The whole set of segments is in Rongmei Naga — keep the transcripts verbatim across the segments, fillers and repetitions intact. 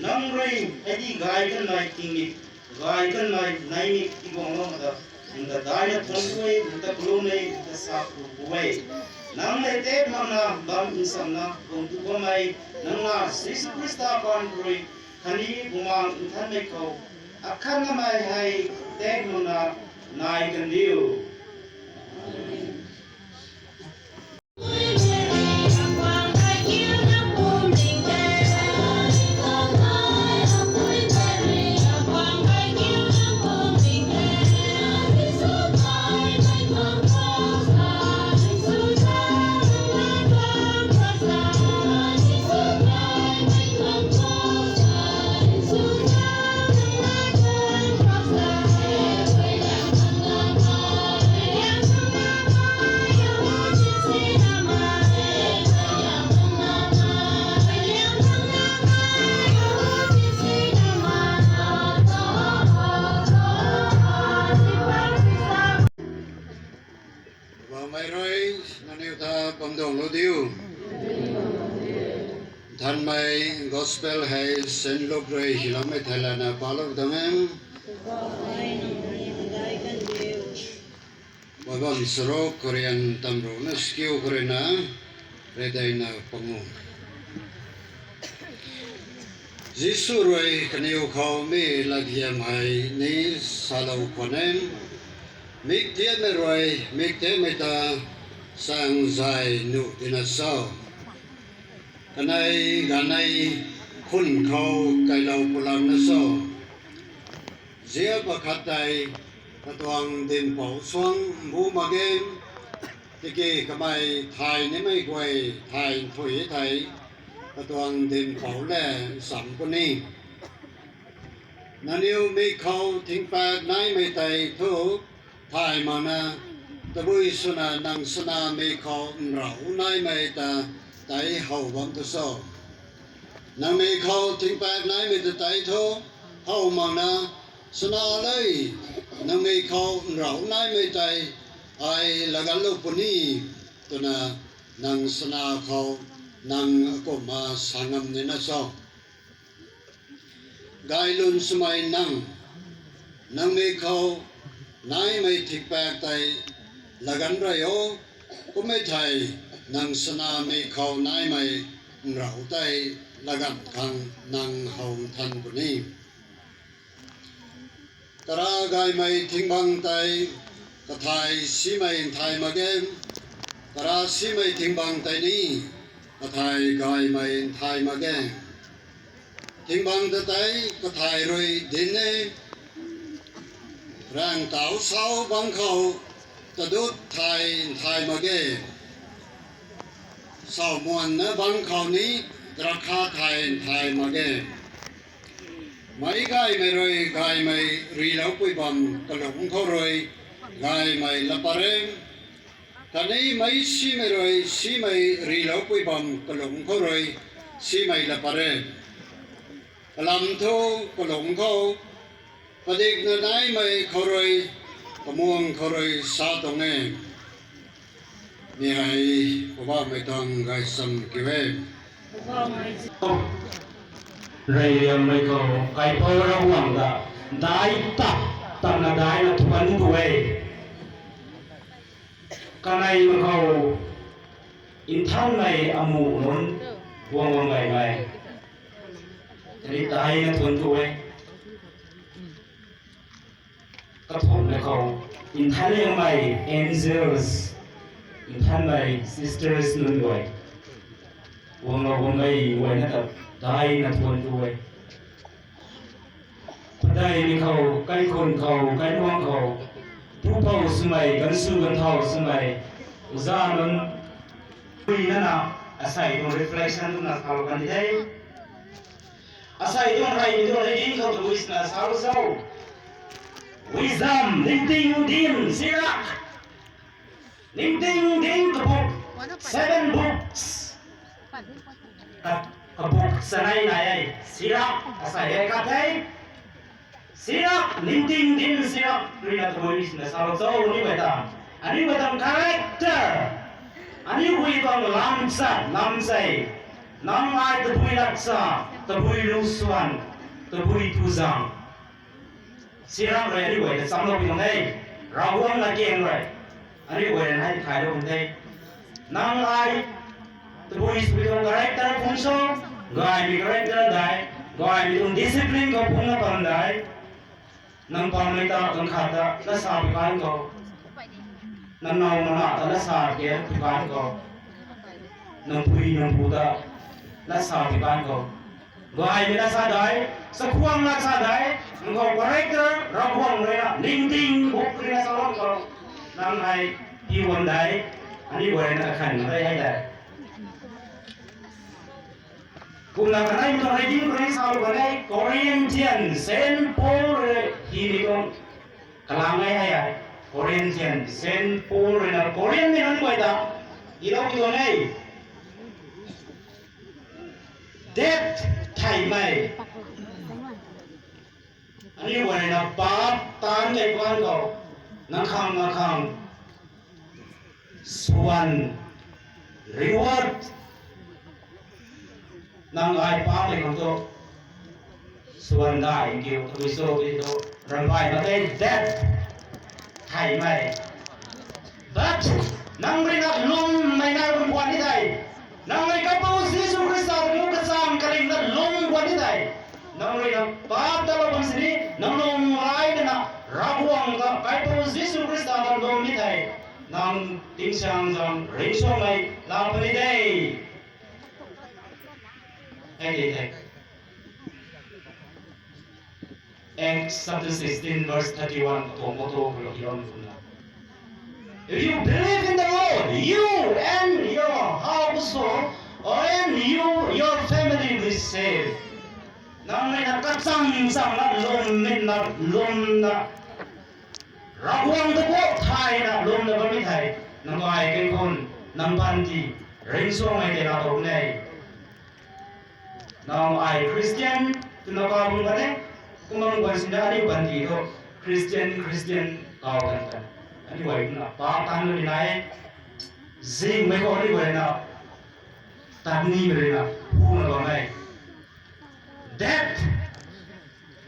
Nang rui hei di gay kanmei tingmik, gay kanmei naimik tiguanglou ta, nang ta daina thuan e, nang ta kalum e, nang ta sa ku ku e. Nang le tei makna bam nsamna guang tu bammei, nang na Jisu Khrista paan rui, khatni Bumaengh Nthanmei khou, akhatnamei hei tei makna nai kan diu. Bumaengh rui nangniw ta bam duanglou diu. Nthanmei Gospel hei Saint Luke rui hiloumei thei lana palou dang e. Baibal saruk Korean tamruna skiu khou rui na, redeina pangu. Jisu rui kaniw khou mi latgiam hei ni salou khwan e, mik tiatmei rui mik tiatmei ta saengzay nuh dina cho? Kanei ganei khun khou kailou pulakna cho? Ziap akhat tei katuang dinhpouc suang mbu mak ge, tiki kamei thay nimei guay thay nthuih thei, katuang dinhpouc le nsam puni. Nangniw mik khou thingpaek naimei tei thu thay makna, tabui swna nang sana mik khou nrauh naimei ta tei how bam tu cho? Nang mik khou thingpaek naimei ta tei thu how makna, sana le, nang mik khou nrauh naimei tei ai laganlou puni, twna nang sana khou nang akumhna sa ngam nina cho? Gaylwn swmei nang, nang mik khou naimei thingpaek tei laganc rey o, kummei thei nang sana mik khou naimei nrauh tei laganv khang nang how nthan puni. Kara gaymei thing bang tei kathai simei nthai mak ge, kara simei thing bang tei ni kathai gaymei nthai mak ge. Thing bang ta tei kathai rui dinc e, raengtauc sau bang khou tadut thai nthai mak ge, sauhmuanna bang khou ni drakha thai nthai mak ge. Meic gaymei rui gaymei riloupui bam kalung khou rui gaymei la pat e, khatni meic simei rui simei riloupui bam kalung khou rui simei la pat e. Kalam thu kalung khou padikna naimei khou rui, kamuang khou rui sa tuang e. Mi hei Poubauhmei tuang gaychamv kiu e. Reyliangmei khou kaipouc Ravguangc ta dai tap tapna daina thuanc tu e. Kaneimei khou nthanmei amuh nunc guang guang gaymei khatni daina thuanc tu e. Kathumhmei khou nthanliangmei angels, nthanmei sisters nunc guay guanglou guang gay guayna ta daina thuanc tu e. Padeihmei khou, kaikhun khou, kainuang khou, pupouc swmei, ganvsw ganvthau swmei, uza nunc, pui nana, asei tuang reflection twna salou kan di the. Asei tuang reymei tuang reading khou tabui swna salou cho? Wisdom, Ningtingdin, Sirak. Ningtingdin kabuk, seven books. Ka-, kabuk chanei nai e, Sirak, asei e khat the. Sirak, Ningtingdin Sirak, ruina tabui swna salou cho, aniu guay ta. Aniu guay tuang character. Aniu guay tuang lamchat, lamsei. Nang ai tabui lat sa, tabui lu swan, tabui tu zang. Sirak rui aniu guay ta chamlou pi tuang e. Ravguangc na keng rui aniu guay rui na hei tithaylou tuang the. Nang ai tabui sw tuang character phung sw, gaymei character dai, gaymei tuang discipline khou phungna pam dai. Nang pammei ta kang khat ta lat sa pi kan khou, nang naw nang na ta lat sa pi kan khou, nang pui nang pu ta lat sa pi kan khou, gaymei lat sa dai, sakhuang lat sa dai, nang khou character Ravguangc rui na ningting buk rui na sa lou khou, nang hei pi bam dai. Aniu guay rui na kakhan na tei hei dai. Kumna kanei tuang reading rui salou kan e, Corinthian, Saint Paul rui hymei tuang kalang e hei ai. Corinthian, Saint Paul rui na Corinthmei nunc guay ta ilou tuang e. Death, theihmei. Aniu guay rui na paap taanv kei kan khou, nang khang, nang khang, swan, reward, nang ai paap kei khang thu, swan dai kiu tabui cho ti thu, ramvai mak e, death, theihmei. But nang rui na lwmmei nai bam guan ni thei, nang rui Kaipouc Jisu Khrista ta mu kachang kaling na lwm guan ni thei, nang rui na paap ta lou bam sini, nang lung lai na, Ravguangc ta Kaipouc Jisu Khrista ta lwm ni thei, nang tingsaengzaeng ringcsuangmei laa puni de. Hei de the. Acts chapter sixteen, verse thirty-one, katuang khou thu, katuang khou thu, kumna, If you believe in the Lord, you and your household, and you, your family will be saved. Nang rui na kachang chang na lwm, min na lwm na, Ravguangc ta kuak thay na lwmna bammei thei, nang ai kaikhun, nang panty, ringcsuangmei tei laa tow ne. Nang ai Christian twna kaw bam kan e, kumna bam kan sina aniu panty thu Christian, Christian kaw kan kan. Aniu guay kumna paap taanv lu ni nai e. Zingmei khou aniu guay na, tat nimei rui na, phuna bam e. Death,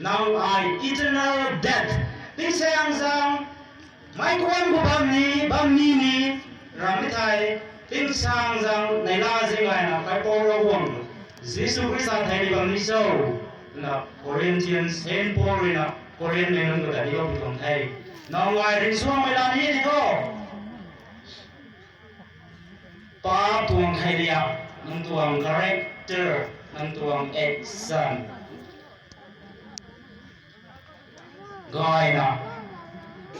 nang ai eternal death. Tingsaengzaeng, mei kuan khou bam ni, bam ni ni, ram ni thei, tingsaengzaeng neihla zing gayna Kaipouc Ravguangc, Jisu Khrista thei ni bam ni cho, na Corinthian Saint Paul rui na Corinthmei nunc khou ta dilou pi tuang the. Nang ai ringcsuangmei laa ni di tho. Paap tuang thei liak, nang tuang character, nang tuang action. Gayna.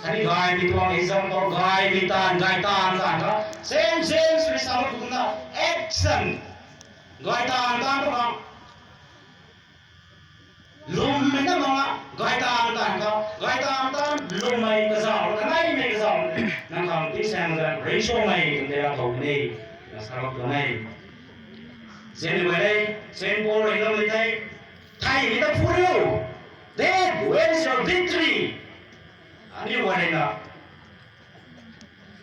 Khatni gaymei tuang example, gaymei taanv, gay taanv taanv kha. Same, same, same, same, kumna action. Gay taanv taanv kha. Lwmmei na mak a, gay taanv taanv kha, gay taanv taanv lwmmei kazauh, kaneimei kazauh, nang khang tingsaengzaeng ringcsuangmei twna tei laa tow ni, na sa lou tuang e. Zani guay le, Saint Paul rui lou ni tei, theihmei ta phu riu, death, where is your victory? Aniu guay na,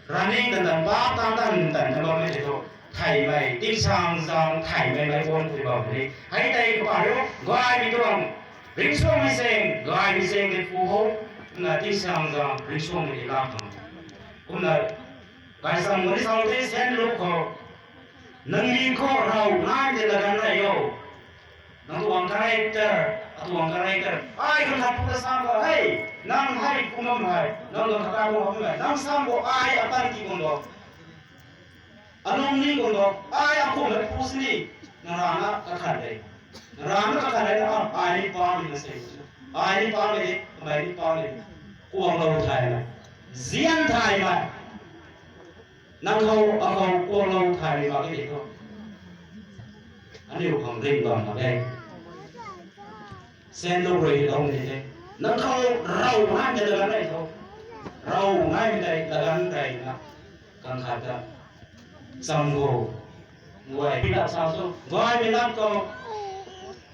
running tan tan, paap taanv tan tan na bammei tei thu, theihmei, tingsaengzaeng theihmei mei kuan pui bam ni. Hei tei kapar riu, gaymei tuang, ringcsuangmei seng, gaymei seng tei phu ho, na tingsaengzaeng ringcsuangmei tei laa khang. Kumna, gaychamv guay ni sa tei Saint Luke khou, nangniw khou raw nai tei laganv rey o. Nang tuang character, atuang character. Ai kan khat pu ta sam bo, hei, nang hei kum bam hei, nang tuang kata kum bam hei, nang sam bo ai apanty kum bo, alungning kum bo, ai akum hei pu sini, nang rana kakhan de. Nang rana kakhan de, na ai ni pamei na se. Ai ni pamei de, kamei ni pamei de. Kuanglou thay na, zian thay na. Nang khou, akhou kuanglou thay mak e tho. Aniu khang ringh bam mak e. Saint Luke rui lou ni the. Nang khou raw nai tei laganv rey tho. Raw nai tei laganv rey na. Kan khat ta. Cham go. Guay pi lat sa so. Gaymei lat khou.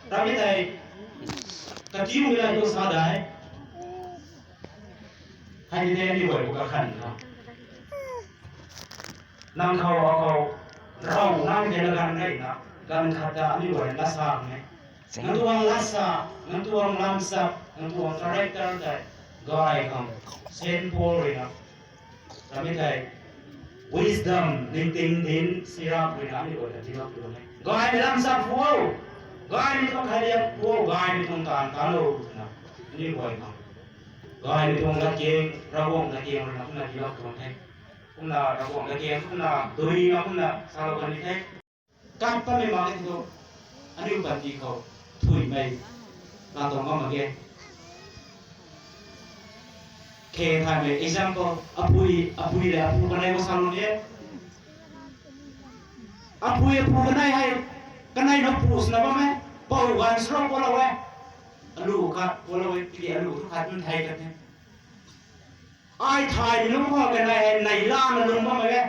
Ramei tei. Katiumei lat khou sa dai. Hei ni tei aniu guay khou kakhan na. Nang khou akhou raw nai tei laganv rey na. Kan khat ta aniu guay lasa khang e. Nang tuang lasa, nang tuang lamsap, nang tuang character tei gay khang Saint Paul rui na kami tei wisdom, ningting din sirap rui na aniu guay ta tilou tuang e. Gaymei lamsap phu o, gaymei tuang khailiak phu o, gaymei tuang taanv ta lou twna aniu guay khang gaymei tuang latkaeng, Ravguangc latkaeng rui na kumna tilou tuang the. Kumna Ravguangc latkaeng kumna dui na kumna salou kan ni the. Kan patmei mak e thu, aniu panty khou thuimei na tuang bam mak ge. Kheng thaymei example, apui, apui le apu kanei khou salou ni e. Apui apu kanei hei, kanei na pu swna bam e, pou ganv srok palou e. Alu khat palou e, tiki alu thu khat nthei khat the. Ai thaymei lungc khou kanei hei neihlamei lungc bam mak ge.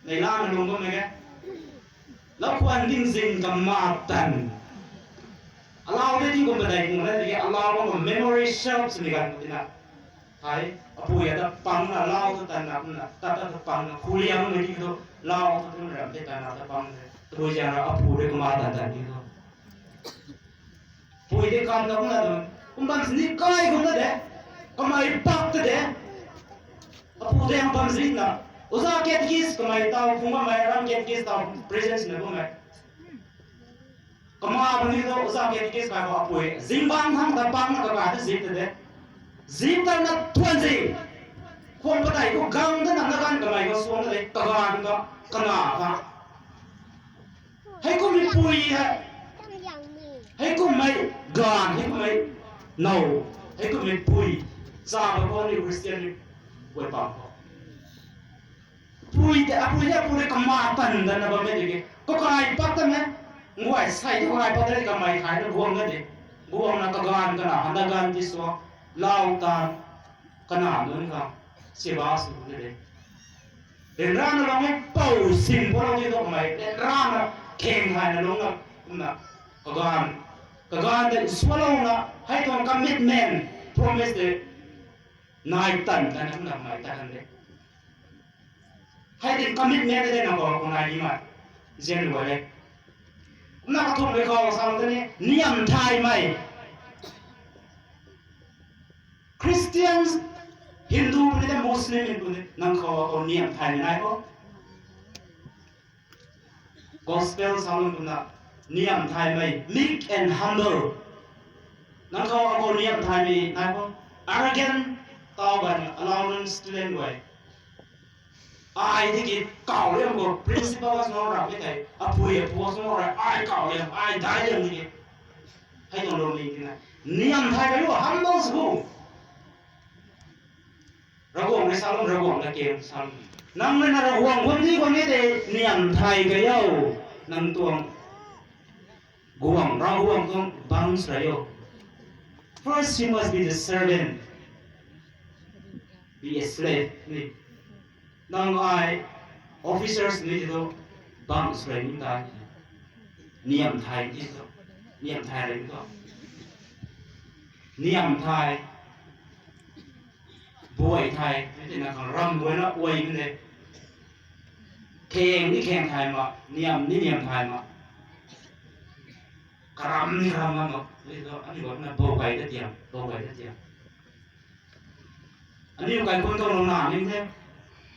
Neihlamei lungc bam mak ge. Lau khwan ding zing kamatan. Alau de tingkum padeih kum na tiki alau bam memory shelf sini ganv tina. Thei, apui ta pangna lau ta tanna kumna, tat ta pangna, khuliangmei ti thu, lau ta tun ram tei tanna ta pang the. Tabui zaeng ra apu rui kumna tan tan ti thu. Pui de kam na kumna tu, kum bam sini kai kumna de, kamei pak ta de. Apu de ang bam zina, oza catechist kamei taw, phung bammei ram catechist taw, presence na bammei. Kama puni tu, oza catechist kai khou apui, zingbangc thangc ta pangna kakai ta zip ta de. Zip ta na thuan zi. Khwan padeih khou gang ta na na ganv kamei khou suang ta de, kaganv ta, kana ta. Heikummei pui hei. Heikummei ganv, heikummei now, heikummei pui. Cha ba khou ni Christian ni guay pam khou. Pui tei, apui tei, apui tei kama tan tan na bam e tiki. Kakai pat tan e. Nguay sei tu kakai pat tan e, kamei thai na guang na de. Guang na kaganv kana, handa ganv ti sua. Lau tan kana nunc khang. Siba sw na de. Ryanrana lung e, pou sim palou ti tu kamei. Ryanrana kheng thayna lung na, kumna. Kaganv. Kaganv tei swalou na, hei tuang commitment, promise tei. Nai tan tan na kumna kamei tan de. Hei din commitment de na khou khou nai ni mei. Zian guay le. Kumna kathumhmei khou sa ta ni, niam thaymei. Christians, Hindu puni de Muslim puni, nang khou akhou niam thaymei nai khou. Gospel salou kumna, niam thaymei, meek and humble. Nang khou akhou niam thaymei nai khou. Arrogant, taw gan, alau nunc student guay. Ai tiki kaw liang khou, principal khou sw ramei tei, apui apu khou sw ra, ai kaw liang, ai dai liang tiki. Hei tuang lou ni tina. Niam thay kaiu, humble sw. Ravguangc rui salou, Ravguangc na ken salou. Nang rui na Ravguangc guang ni guang ni tei niam thay kaiu. Nang tuang guang, Ravguangc tuang bang sw rai o. First, you must be the servant. Be a slave. Ni. Nang ai officers ni tu bang sw rai ni ta. Niam thay ni tu. Niam thay rai ni tu. Niam thay. Buay thay, ni tina khang ram buay na uay ni de. Kheng ni kheng thay ma, niam ni niam thay ma. Karam ni karam ma, ni tu, aniu guay na bou kai ta tiam, bou kai ta tiam. Aniu kaikhun tuang lou na ni the.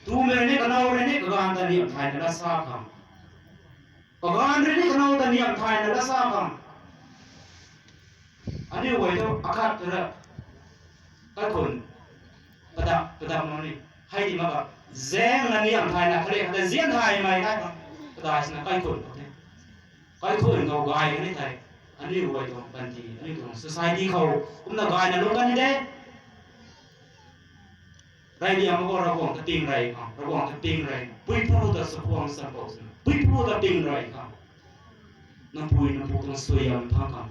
Tumei ni, kanow rui ni, kaganv ta niam thay na la sa khang. Kaganv rui ni, kanow ta niam thay na la sa khang. Aniu guay tu akhat tu ra. Kaikhun. Padak, padak nunc ni. Hei di mak ka. Zaeng na niam thay na, kare khat ta zian thaymei nai khang. Padak sina kaikhun khou the. Kaikhun khou gay ni thei. Aniu guay tuang panty, aniu tuang society khou. Kumna gayna lung kan ni de. Rey liam khou Ravguangc ta ping rey khang, Ravguangc ta ping rey. Puipu ta sakhuang sampou sina. Puipu ta ping rey khang. Nang pui nang pu tuang suaihiam phang khang.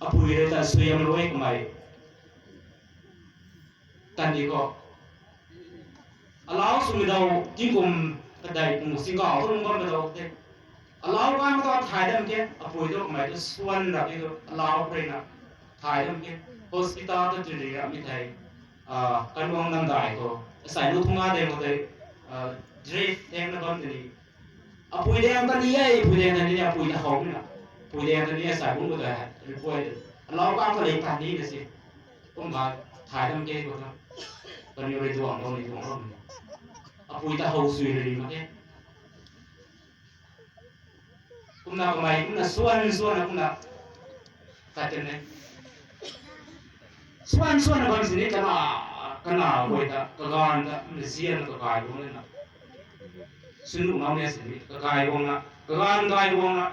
Apui rui ta suaihiam lou e kamei. Tan di khou. Alau swmei dau tingkum kadai kum singkauh thu lung bammei dau the. Alau kan khou ta thay dam ke, apui tu kamei tu swan rap di tu, alau rui na thay dam ke. Hospital tu tiri rap mi thei, ah, kaluang namdai khou. Asei lu thunga de khou tei, ah, drift theng na bam tini. Apui daeng ta ni e, apui daeng ta ni e, apui ta how ni na. Apui daeng ta ni e, sai bung ta hei, rui puai de. Alau kang ta lei ta ni na si. Kum ba, thai dam ke ko ta. Kaniw rui duang lo ni duang lo ni. Apui ta how sui rui mak ke. Kumna kamei, kumna suan, suan, kumna. Kat kan ne. Suan, suan na bam sini kana, kana guay ta, kaganv ta, na zian na kakai guang na. Sunu nau ne sini, kakai guang na, kaganv kai guang na,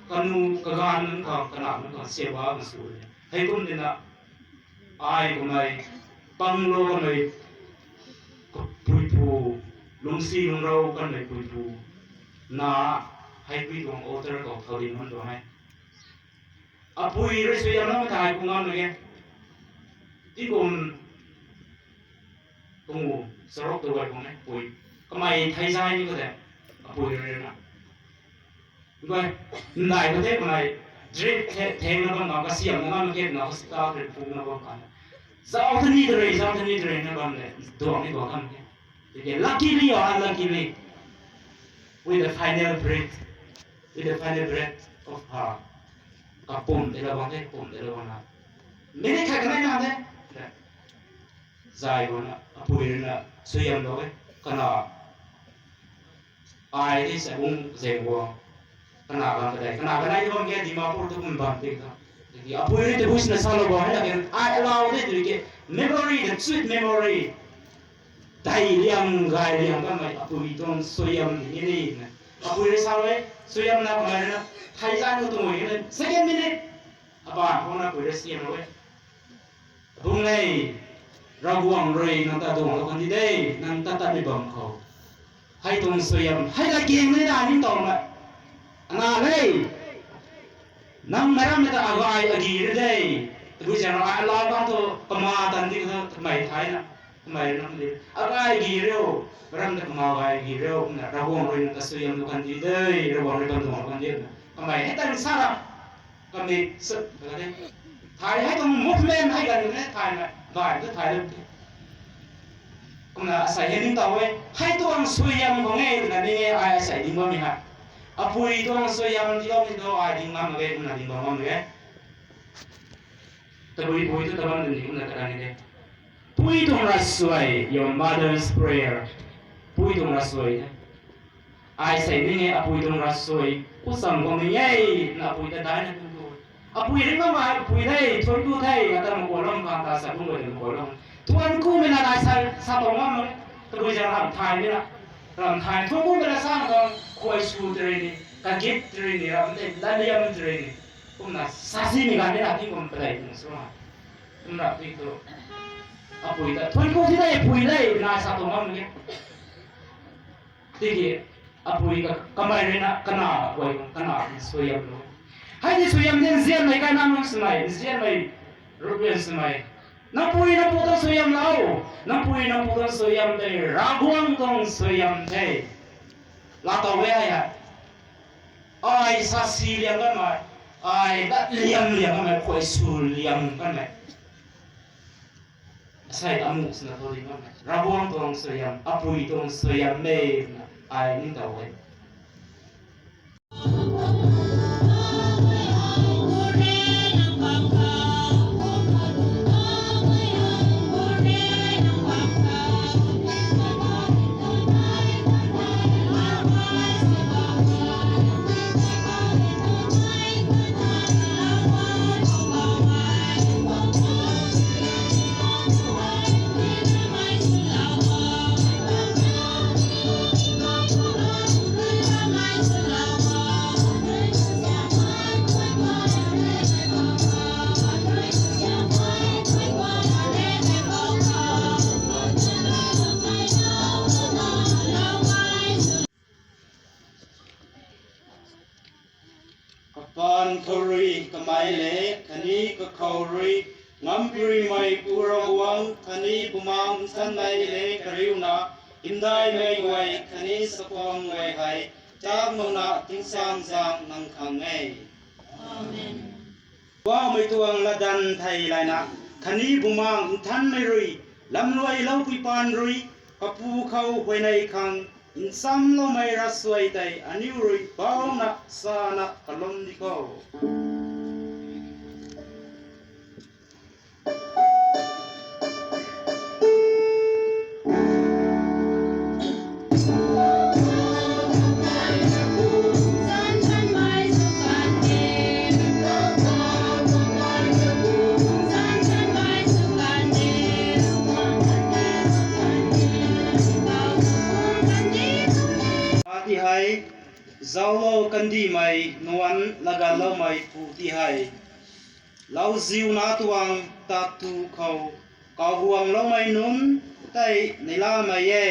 kanu, kaganv nunc khang, kana nunc khang, seva na su ne. Hei kum dina, ai kamei, panglo kamei, kapui pu, lungsi lungrou kamei pui pu, na, hei pui tuang altar khou thau din man tuang e. Apui rui suaihiam lou thai kum ngam mak ge. Tingkum, tingkum, sarok tu gay kum e, pui. Kamei thei zai ni ko de, apui rui na. Gay, ndai ko de kamei, drip the, theng na bam bam, kasiam na bam ke na, hospital rui phu na bam kan. Zau thani de rui, zau thani de rui na bam de, duang ni duang kan ke. Tiki luckily or unluckily, with the final breath, with the final breath of her, kapum de la bam de, pum de la bam na. Minute khat kanei na de. Zai bam na, apui rui na, suaihiam lou e, kana. Ai tei sa bung zeng guang. Kana bam kadai. Kana kanei bam ke Dimapur tu kum bam tei ta. Tiki apui rui tabui sina salou bam hei na ken. Ai allow de tiki memory, the sweet memory. Dai liang, gay liang kamei apui tuang suaihiam ni ni na. Apui rui salou e, suaihiam na kamei rui na. Thei zan ko tu ngui na. Second minute. Apa, kona apui rui siam lou e. Bung le, Ravguangc rui nang ta duang lou kan di de, nang ta tatmei bam khou. Hei tuang suaihiam, hei la giang ni na ning tau na. Ana le, nang meic rammei ta agay agi ri de. Tabui zaeng rui ai alau bang thu kama tan di khou kamei thai na. Kamei rui nang di. Agay agi riu, meic ram ta kama agay agi riu, kumna Ravguangc rui nang ta suaihiam lou kan di de, Ravguangc rui bam duang lou kan di na. Kamei hei tan sa ra. Kamei sut ka de. Thai hei tuang movement hei ganv ne thai na, gay tu thai lou. Kumna asei hei ning tau e, hei tuang suaihiam khou nge twna ning e ai asei ding bammei hei. Apui tuang suaihiam tiilou ni tu ai ding bam mak ge, kumna ding bam mak ge. Tabui pui tu tabam dun ni kumna ta kan ni de. Pui tuang ravsuai, your mother's prayer. Pui tuang ravsuai e. Ai sei ning e apui tuang ravsuai, ku cham khou ni e, na apui ta dai na tu tu. Apui ring bam ai, apui le, thuan ku the, ata makuan lam khang ta sa bung guay ta makuan lam. Thuan kumei na ai sa, sa tuang ngam mak, tabui zaeng ram thaymei na. Ram thay, thuan kumei na sa na tuang, khuay su tei rui ni, kagit tei rui ni, ram tei, laliam tei rui ni. Kumna sa simei ganv ni na, tingkum padei kum sw na. Kumna pi tu. Apui ta, thuan ku ti tei, apui le, na sa tuang ngam ni. Tiki, apui ka, kamei rui na, kana, khuay, kana, suaihiam lou. Hei ni suaihiam ni nzianmei kai na nunc swmei, nzianmei, rupian swmei. Nang pui nang pu tuang suaihiam lou, nang pui nang pu tuang suaihiam tei, Ravguangc tuang suaihiam the. Laa tow e hei. Ai sa si liang kanmei, ai lat liang liang kanmei, khuay su liang kanmei. Asei amu swna thu ding kanmei. Ravguangc tuang suaihiam, apui tuang suaihiam e na, ai ning tow e. Kapaan khou rui kamei le, khatni kakhou rui, ngamparymei Pu Ravguangc, khatni Bumaengh Nthanmei le kariuna, hymdaihmei guay, khatni sakhwang guay hei, chaklouna tingsaengzaeng nang khang e. Amen. Poubauhmei tuang latdanv thei layna, khatni Bumaengh Nthanmei rui, lamluailoupui paan rui, kapu khou huayney khang, Nchamloumei ravsuai tei aniu rui bauna sana kalum di kho. Ati hei, zauclou kandihmei nuan laganloumei pu ti hei, lauziu na tuang tatu khou, kaguangloumei nunc tei neilamei e.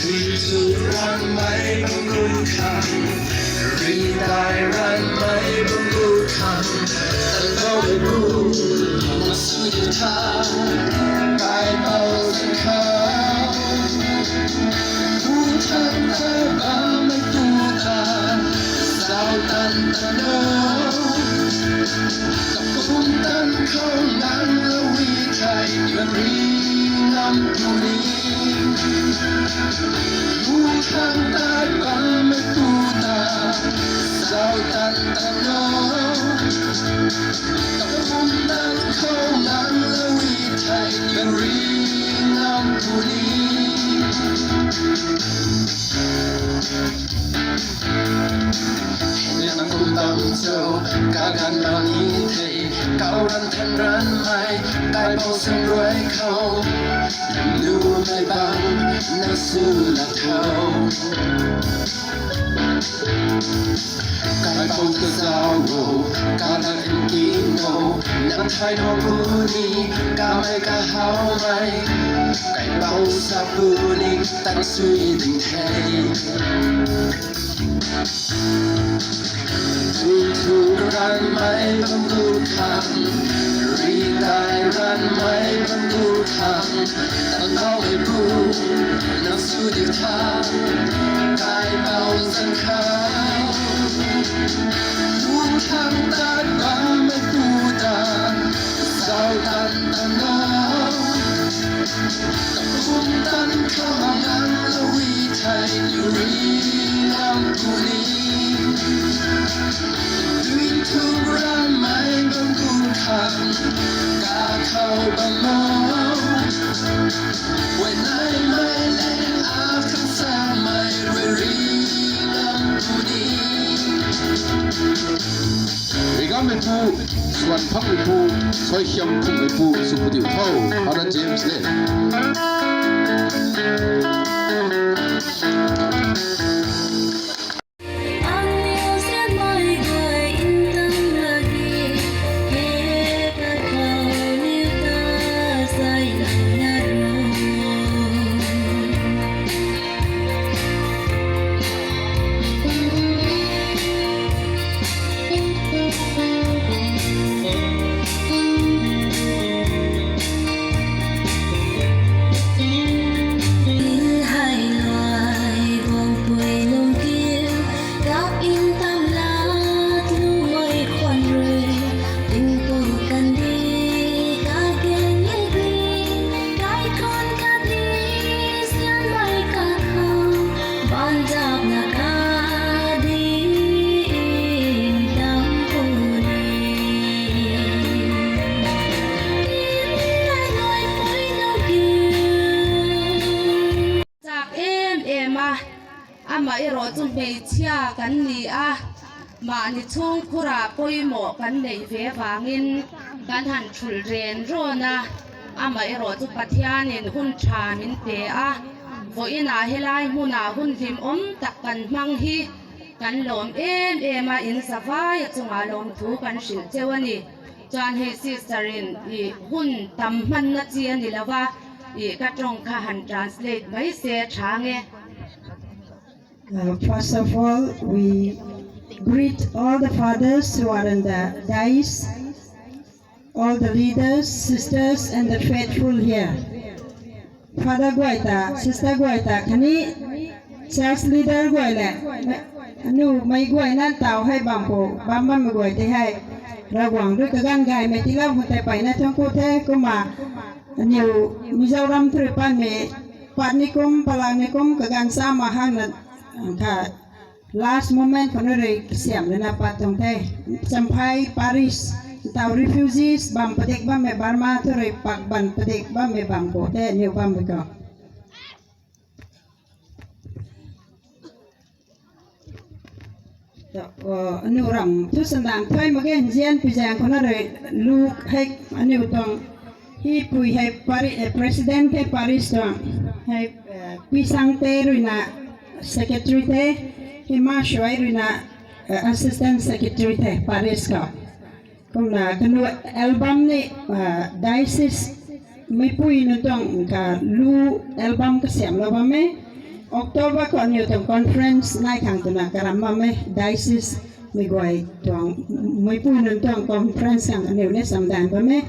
Dui tu ranmei bam gu khang, ri dai ranmei bam gu khang, tanloumei pu, nang sw diu tha, kaipouc zan khou. Pu thang ta bammei pu ta, zauc tan tan o. Kapumtan khou nang lou e thei, mari ngam puni. Pu thang ta bammei pu ta, zauc tan tan o. Kapumtan khou nang lou e thei, mari ngam puni. Hei nang kum bam cho, kaganv bam ni the, kau ran than ranmei, kaipouc zan rui khou, numei bam, nang sw la tho. Kaipouc ta zauc o, kalat nking o, nang thaylou puni, kamei kahawmei, kaipouc sa puni, tan sui ding the. Dui tu ranmei bam gu khang, ri dai ranmei bam gu khang, tanloumei pu, nang sw diu tha, kaipouc zan khou. Pu thang ta bammei pu ta, zauc tan tan o. Kapumtan khou nang lou e thei, mari ngam puni. Dui tu ranmei bam gu khang, kakhou bam o. Huayneymei le akhang samei rui ri ngam puni. Rigammeipu, Suanphangmeipu, Suaihiamphungmeipu sw pu diu tho. Father James le. Chak em em a, ama ero chu hmeichhia kan ni a, mani chungkhur a poimoh kan nei ve vangin kan han thul ren rona, Ama ero chu Pathian in hun tha min te a, vo ina helai muna hun lim om tak kan mang hi, kan lom em em a in savai a chunga lom thu kan sil cheu ani. Chuan hei sister in i hun tam man na chi ani lava, i katong kha han translate mai se thang e. Uh, first of all, we greet all the fathers who are in the dais, all the leaders, sisters, and the faithful here. Father guay ta, sister guay ta, khatni church leader guay le, anu mei guay nan tau hei bam pu, bam bam mei guay te hei, Ravguangc rui kaganv gaymei tiilou hu tei peyna thuanc ku the, kumna aniu Mizoram thuri patmei, pat ni kum, palak ni kum, kaganv sa ma hang na, kha, last moment khou na rui kasiamh lana pat tuang the. Champhai Parish, tau refugees bam padik bammei Burma thuri pak ban padik bammei bam khou the, aniu bammei khou. Anu ram thu sandang thuy mak ge, nzian pi zaeng khou na rui lu hei aniu tuang hei pui hei pari-, eh, president the parish tuang hei, eh, Pi Sangte ruina secretary the, hei Ma Shuai ruina, eh, assistant secretary the parish khou. Kumna kanu album ni, ah, diocese meipui nunc tuang ka lu album kasiamhlou bam e. October khou aniu tuang conference nai khang twna karam bam e. Diocese mei guay tuang, meipui nunc tuang conference khang aniu ni samdan bam e.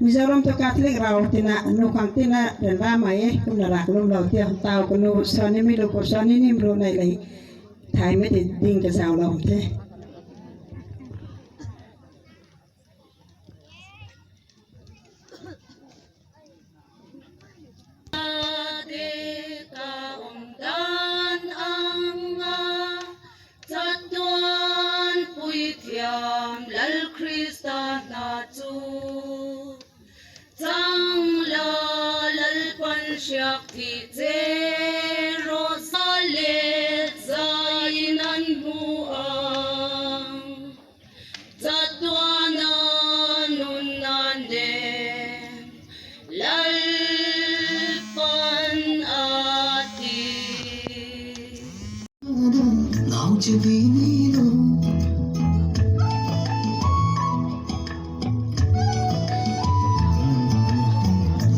Mizoram tu Catholic rau tina nu khang tina ryanramei e, kumna raklumlou ti tau kanu suanimei lu khou suani nim ru nei le, thaymei ti ding kazauhlou the. Ade ta umdan anga, chatuanpui thiam Lal Khrista na chu, changla Lalpan siak thi che, rosa le zai nan mu ang. Chatuana nunna nen, Lalpan a ti. Ngau chabini lo.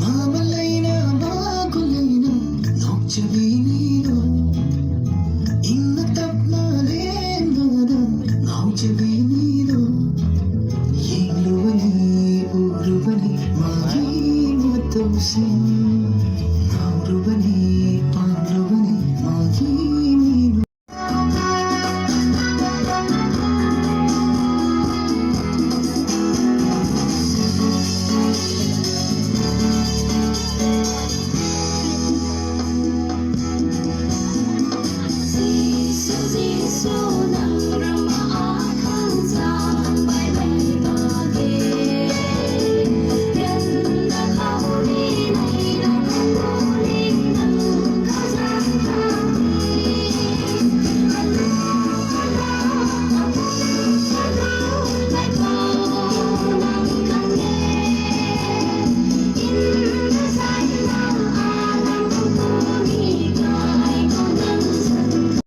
Mama leina, ma ko leina, ngau chabini lo. Ingna tapna leina da, ngau chabini.